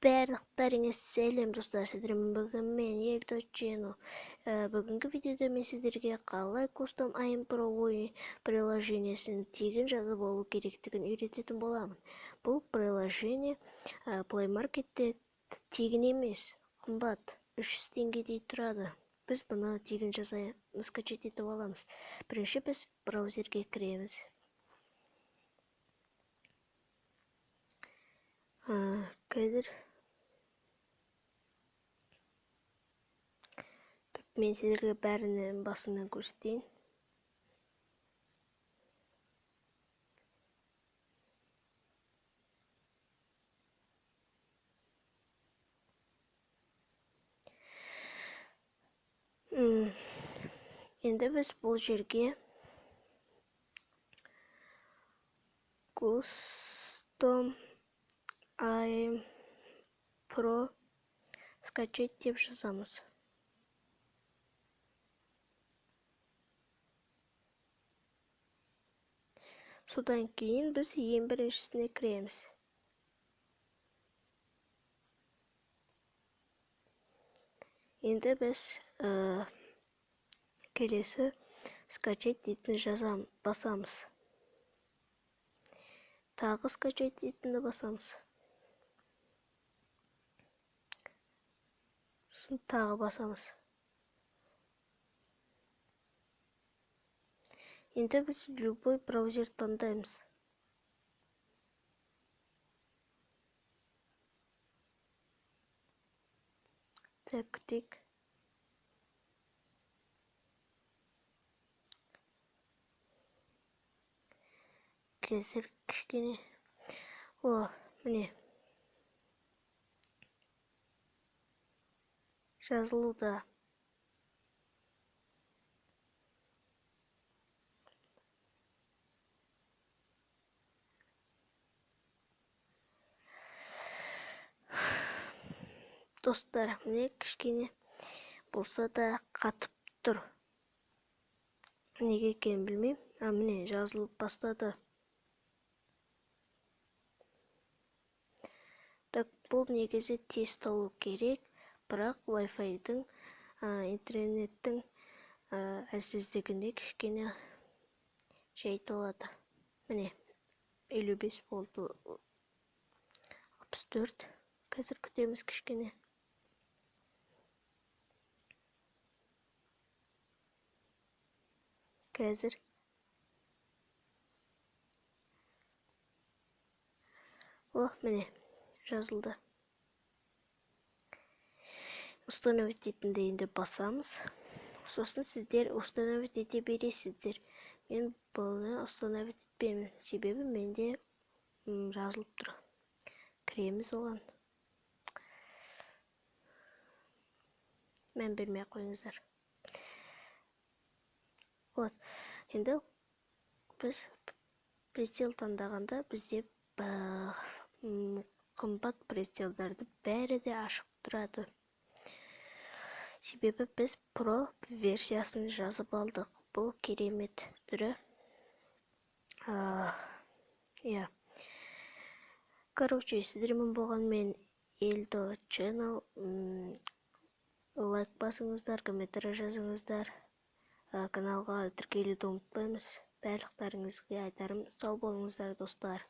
Барлықтарыңа сәлем, достар! Сіздермен бүгін мен, Елдо Channel. Бүгінгі видеода мен сіздерге қалай Custom Aim Pro ойын приложениесін тегін жазып алу керектігін үйрететін боламын. Бұл приложение Play Marketте тегін емес, қымбат, 300 теңгедей тұрады. Біз бұны тегін скачать етіп аламыз. Бірінші біз браузерге кіреміз. Қазір мен сіздерге бәрін басынан көрсетейін. Енді біз бұл жерге Custom Aim Pro скачать деп жазамыз. Содан кейін біз ең біріншісіне кіреміз. Енді біз келесі скачать дейтін басамыз. Тағы скачать дейтінді басамыз. Сосын тағы басамыз. Енді біз любой браузер таңдаймыз. Так, күтейік. Қазір кішкене. О, міне. Жазылуда. Достар, міне кішкене болса да қатып тұр. Неге екенін білмеймін. Міне жазылып бастады. Так, бұл негізі тез толу керек, бірақ Wi-Fi-дің, интернеттің әлсіздігіне кішкене жай толады. Міне, 55 болды, 64. Қазір күтеміз кішкене. Қазір. О, міне, жазылды. Установить дейтінді енді басамыз. Сосын сіздер установить ете бересіздер. Мен бұны установить етпеймін, себебі менде жазылып тұр. Кіреміз оған. Мән бермей қойыңыздар. Вот. Енді біз прицел таңдағанда бізде қымбат прицелдарды бәрі де ашық тұрады. Себебі біз Pro версиясын жазып алдық. Бұл керемет түрі. Иә. Короче, сіздермен болған мен Елдо Channel. Лайк басыңыздар, комментарий жазыңыздар. Каналға тіркелуді ұмытпаймыз. Барлықтарыңызға айтарым, сау болыңыздар, достар.